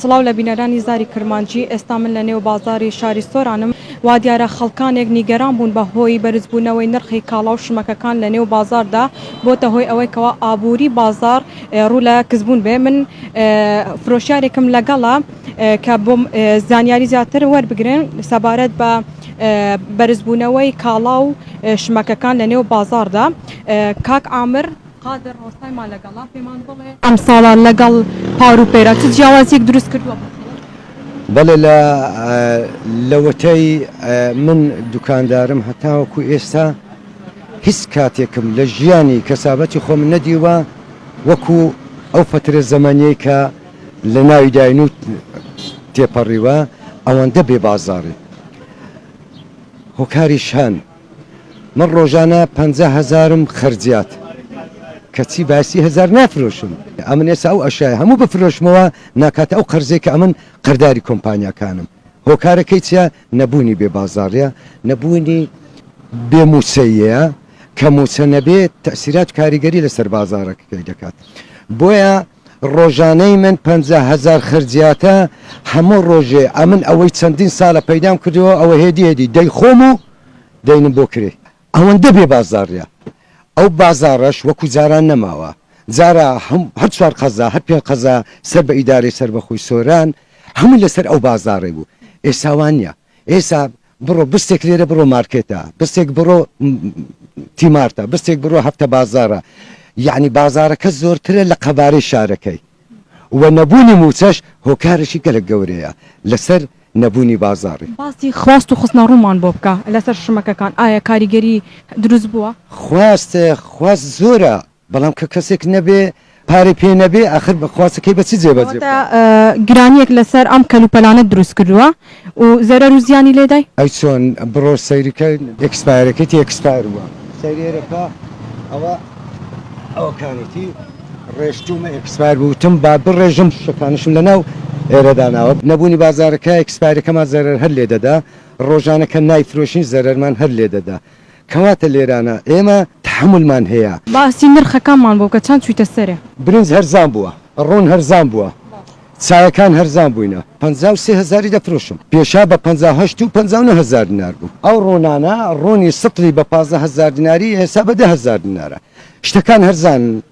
سڵاو لە بینەرانی زاری کرمانجی، ئێستا من لە نێو بازاڕی شاری سۆرانم، وا دیارە خەڵکانێک نیگەران بوون بە هۆی بەرزبوونەوەی نرخی کاڵا و شمەکەکان لە نێو بازاڕدا بۆتە هۆی ئەوەی کەوا ئابووری بازاڕ ڕوو لە کزبوون بێ من فرۆشیارێکم لەگەڵە کە بۆم زانیاری زیاتر وەربگرن سەبارەت بە بەرزبوونەوەی کاڵا و شمەکەکان لە نێو بازاڕدا کاک عامر قادر ڕۆستایمان لەگەڵە پێمان بڵێ ئەمساڵە لەگەڵ پار و پێرا چ جیاوازیەک دروست کردووە بۆ خەڵک؟ بەڵێ لە لەوەتەی من دوکاندارم هەتاوەکو ئێستا هیچ کاتێکم لە ژیانی کەسابەتی خۆم نەدیوە وەکو ئەو فەترە زەمەنیەی کە لە ناویداین و تێپەڕیوە ئەوەندە بێ بازاڕی هۆکاریش هەن. من ڕۆژانە 50 هەزارم خەرجیات کەچی باسی هەزار نافرۆشم ئەمن ئێستا ئەو ئەشیای هەموو بفرۆشمەوە ناکاتە ئەو قەرزەی کە ئەمن قەرداری کۆمپانیاکانم هۆکارەکەی چیە نەبوونی بێ بازاڕیە نەبوونی بێ موچەیە کە موچە نەبێت تەسیرات کاریگەری لەسەر بازارەکەی دەکات بۆیە ڕۆژانەی من 50 هەزار خەرجیاتە هەموو ڕۆژێ ئەمن ئەوەی چەندین ساڵە پەیدام کردووە ئەوە هێدی هێدی دەیخۆم و دەینم بۆ کرێ ئەوەندە بێ بازاڕیە ئەو بازاڕەش وەکو جاران نەماوە جارا هەر چوار قەزا هەر پێنج قەزا سەر بە ئیدارەی سەربەخۆی سۆران هەمووی لەسەر ئەو بازاڕەی بوو ئێستا وا نییە ئێستا بڕۆ بستێک لێرە بڕۆ مارکێتە بستێک بڕۆ تیمارتە بستێک بڕۆ هەفتە بازاڕە یعنی بازارەکە زۆرترە لە قەبارەی شارەکەی و نەبوونی مووچەش هۆکارێکی گەلەک گەورەیە لەسەر نەبوونی بازاڕی. باسی خواست و خستنەڕوومان بۆ بکە لەسەر شمەکەکان ئایا کاریگەری دروست بووە؟ خواست خواست زۆرە بەڵام کە کەسێک نەبێ پارەی پێ نەبێ ئاخر خواستەکەی بە چ جێبەجێ کەواتە بکا؟ گرانیەک لەسەر ئەم کەلوپەلانەت دروست کردووە و زەرەر و زیانی لێدای؟ ئەی چۆن بڕۆ سەیری کە ئێکسپایەرەکەی ئێکسپایەر بووە سەیری ئێرە بکە ئەوە ئەوەکانیتی ڕێژتوومە ئێکسپایر بوو وتم با بڕێژم شتەکانیشم لەناو ئێرە داناوە نەبوونی بازاڕەکە ئێکسپایەرەکەمان زەرەر هەر لێ دەدا ڕۆژانە کە نایفرۆشین زەرەرمان هەر لێ دەدا کەواتە لێرانە ئێمە تەحەمولمان هەیە. باسی نرخەکانمان بۆ بکە چەند چوویتە سەرێ؟ برنج هەرزان بووە ڕۆن هەرزان بووە چایەکان هەرزان بووینە 53 هەزاری دەفرۆشم پێشا بە 58 و 59 هەزار دینار بوو ئەو ڕۆنانە ڕۆنی سطڵی بە 15 هەزار دیناری ئێستا بە 10 هەزار دینارە شتەکان هەرزانن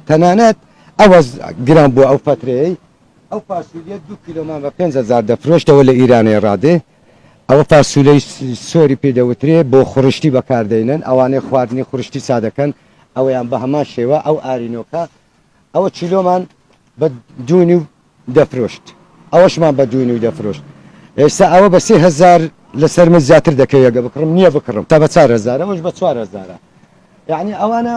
تەنانەت ئەوە گران بووە ئەو فەترەیەی ئەو فاسولیە دوو کیلۆمان بە 5000 دەفرۆشتەوە لە ئیرانێ ڕادێ ئەوە فاسولەی سۆری پێ دەوترێ بۆ خورشتی بەکاردەینن ئەوانەی خواردنی خورشتی چا دەکەن ئەوەیان بە هەمان شێوە ئەو ئارینۆکە ئەوە کیلۆمان بە دوو نیو دەفرۆشت ئەوەشمان بە دوو نیو دەفرۆشت ئێستا ئەوە بە 3000 لەسەر من زیاتر دەکەوێت گە بکڕم نییە بکڕم تا بە 4000 ئەوەش بە 4000 یعنی ئەوانە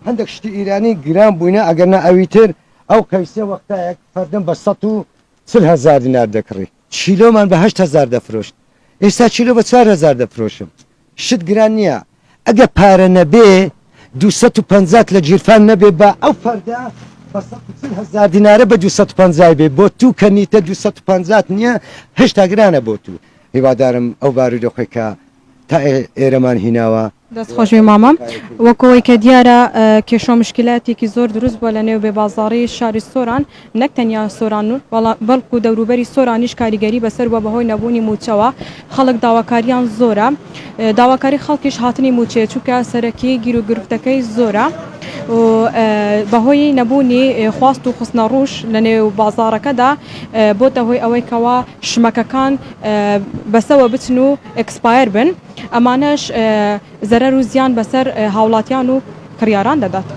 هەندێک شتی ئیرانی گران بووینە ئەگەر نا ئەوی تر ئەو قەیسە وەختایەک فەردەم بە 140 هەزار دینار دەکڕی کیلۆمان بە 8000 دەفرۆشت ئێستا کیلۆ بە 4000 دەفرۆشم شت گران نییە ئەگە پارە نەبێ 250 لە گیرفان نەبێ با ئەو فەردە بە 140 هەزار دینارە بە 250 بێ بۆ تو کە نیتە 250 نییە هێشتا گرانە بۆ تو هیوادارم ئەو بارودۆخەی کە تا ئێرەمان هیناوە. دەست خۆش بێ مامە. وەک ئەوەی کە دیارە کێشەو مشکلاتێکی زۆر دروست بووە لە نێو بێ بازاڕی شاری سۆران نەک تەنیا سۆران بەڵکو دەوروبەری سۆرانیش کاریگەری بەسەر بووە بەهۆی نەبوونی مووچەوە خەڵک داواکاریان زۆرە داواکاری خەڵکیش هاتنی مووچەیە چونکە سەرەکی گیروگرفتەکەی زۆرە و بەهۆی نەبوونی خواست و خستنەڕووش لە نێو بازاڕەکەدا بۆتە هۆی ئەوەی کەوا شمەکەکان بەسەوە بچن و ئێکسپایەر بن ئەمانەش زەرەر و زیان بەسەر هاوڵاتیان و کڕیاران دەدات.